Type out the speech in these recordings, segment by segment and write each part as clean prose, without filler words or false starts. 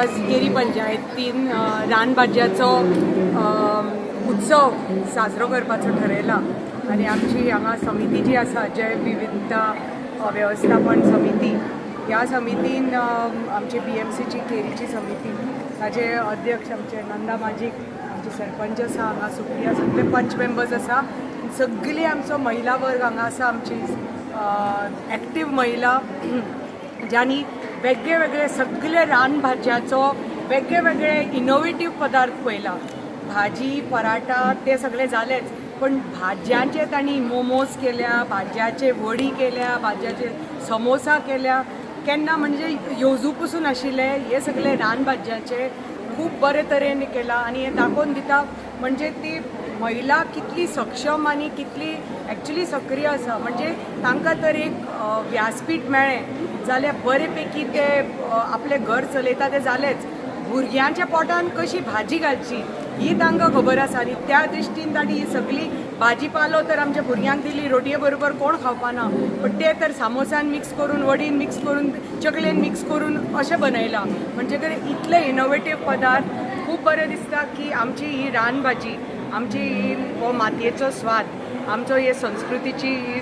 आज केरी पंचायतीन रानभाजयाचो उत्सव साजरो करपाचो ठरयला आनी आमची हांगा समिती जी आसा, जैव विविधता वेवस्थापन समिती, ह्या समितीन आमची बीएमसीची केरीची समिती, ताजे अध्यक्ष आमचे नंदा माजीक, आमचे सरपंच आसा हांगा सुप्रिया, सगळे पंच मेंबर्स आसा, सगळी आमचो महिला वर्ग हांगा आसा, आमची एक्टीव महिला ज्यांनी वेगळे वेगळे सगळे रानभाजयाचो वेगळे वेगळे इनोवेटीव पदार्थ पळयला. भाजी पराठा ते सगळे जालेच, पण भाजयांचे तांणी मोमोज केल्या, भाजयाचे वडी केल्या, भाजयाचे समोसा केल्या. केन्ना म्हणजे येवजू पसून आशिल्ले हे सगळे रानभाजयांचे खूब बरे तरेन केला आनी हें दाखोवन दिता म्हणजे ती महिला कितली सक्षम आनी कितली एक्चुली सक्रीय आसा. म्हणजे तांकां तर एक व्यासपीठ मेळ्ळें जाल्यार बरे पैकी ते आपलें घर चलयता तें जालेंच, भुरग्यांच्या पोटान कशी भाजी घालची ही तांकां खबर आसा. आनी त्या दृश्टीन तांणी ही सगळी भाजी पालो तर आमच्या भुरग्यांक दिली. रोटये बरोबर कोण खावपाना, पण ते तर सामोसान मिक्स करून, वडीन मिक्स करून, चकलेन मिक्स करून अशें बनयलां. म्हणजे कितें इतले इनोवेटीव पदार्थ, खूब बरें दिसता की आमची ही रानभाजी, आमची ही हो मातयेचो स्वाद, आमचो हे संस्कृतीची ही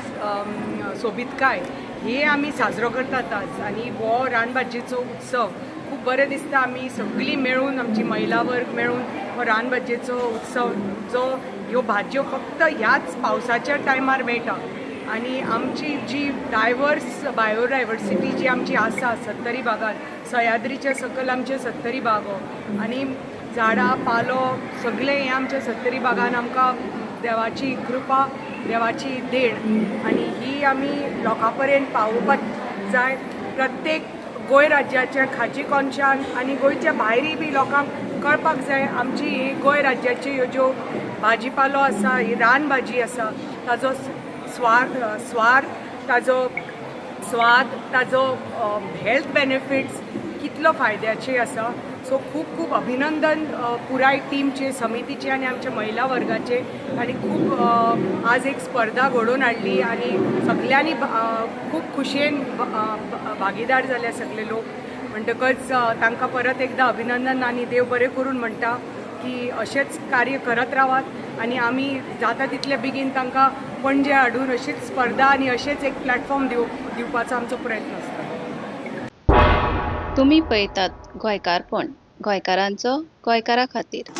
सोबीतकाय ही आमी साजरो करतात आज. आनी हो रानभाजयेचो उत्सव खूब बरें दिसता. आमी सगळीं मेळून, आमची महिला वर्ग मेळून हो रानभाजयेचो उत्सव, जो ह्यो भाजयो फक्त ह्याच पावसाच्या टायमार मेळटा आनी आमची जी डायवर्स बायोडायवर्सिटी जी आमची आसा सत्तरी भागात, सह्याद्रीच्या सकयल आमचे सत्तरी भाग हो आनी झाडां पालो सगळें हें आमच्या सत्तरी भागान आमकां देवाची कृपा, देवाची देण आनी ही आमी लोकां पर्यंत पावोवपाक जाय. प्रत्येक गोंय राज्याच्या खाची कोनशान आनी गोंयच्या भायरूय बी लोकांक कळपाक जाय, आमची ही गोंय राज्याची ह्यो ज्यो भाजी पालो आसा, ही रानभाजी आसा, ताजो स्वार, ताजो स्वाद, ताजो हेल्थ बेनिफिट्स कितलो फायद्याचे आसा. सो खूब खूब अभिनंदन पुराय टीमचे, समितीचे आनी आमच्या महिला वर्गाचे. आनी खूब आज एक स्पर्धा घडोवन हाडली आनी सगल्यांनी खूब खुशयेन भागीदार जाले सगळे लोक. म्हणटकच तांकां परत एकदां अभिनंदन आनी देव बरें करून म्हणटा की अशेंच कार्य करत रावात आनी आमी जाता तितले बेगीन तांकां पणजे हाडून अशीच स्पर्धा आनी अशेंच एक प्लॅटफॉर्म दिवपाचो आमचो प्रयत्न आसता. तुमी पळयतात गोंयकारपण, गोंयकारांचो गोंयकारा खातीर.